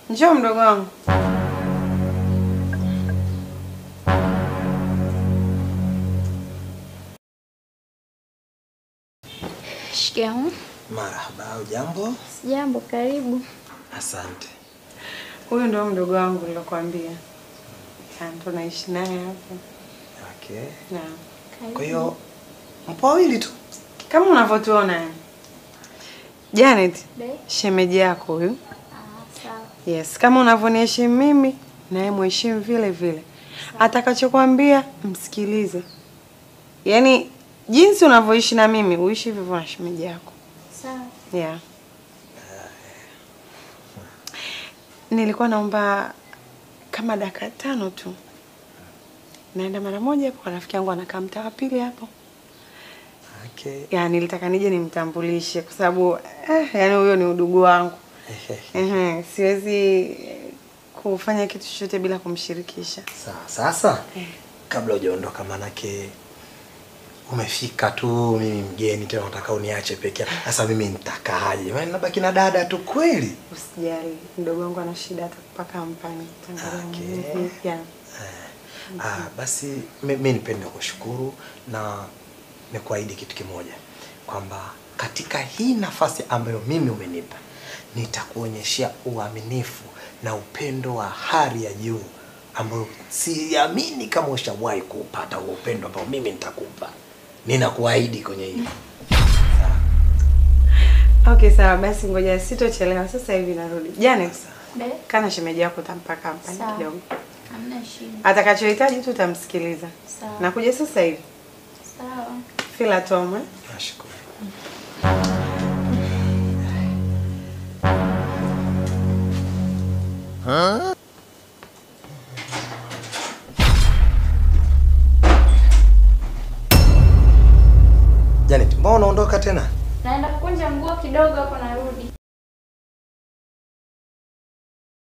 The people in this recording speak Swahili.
Njoo mdogo wangu. Shikamoo. Marhaba, hujambo? Sijambo, karibu. Asante. Huyu ndio mdogo wangu nilokuambia. Tunaishi naye hapo. Okay. Naam. Kwa hiyo mpo wawili tu kama unavyotuona. Janet, shemeji yako huyu. Sawa. Yes, kama unavyoniheshimu mimi na yeye muheshimu vile vile. Atakachokuambia msikilize. Yaani jinsi unavyoishi na mimi uishi hivyo na shemeji yako. Sawa. Yeah. Nilikuwa naomba kama dakika 5 tu. Naenda mara moja hapo kwa rafiki yangu anakaa mtaa wa pili hapo. Okay. Yaani nilitaka nije nimtambulishe kwa sababu yaani huyo ni udugu wangu. Siwezi kufanya kitu chochote bila kumshirikisha. Sawa, sasa kabla hujaondoka manake umefika tu, mimi mgeni tena unataka uniache peke yangu. Sasa mimi nitakaaje? Maana nabaki na dada tu kweli. Usijali, mdogo wangu ana shida atakupaka mpani. Okay. Yeah. Basi mimi nipende kushukuru na nikuahidi kitu kimoja kwamba katika hii nafasi ambayo mimi umenipa nitakuonyeshia uaminifu na upendo wa hali ya juu ambao siamini kama ushawahi kupata huo upendo ambao mimi nitakupa. Ninakuahidi kwenye hili. Okay, sawa basi ngoja sitochelewa sasa hivi narudi. Janet, kana shemeji yako utampaka mpani kidogo. Hamna shida. Atakachohitaji tu utamsikiliza. Nakuja sasa hivi. Sawa. Feel at home. Nashukuru. Huh? Janet, mbona unaondoka tena? Naenda kukunja nguo kidogo hapo narudi.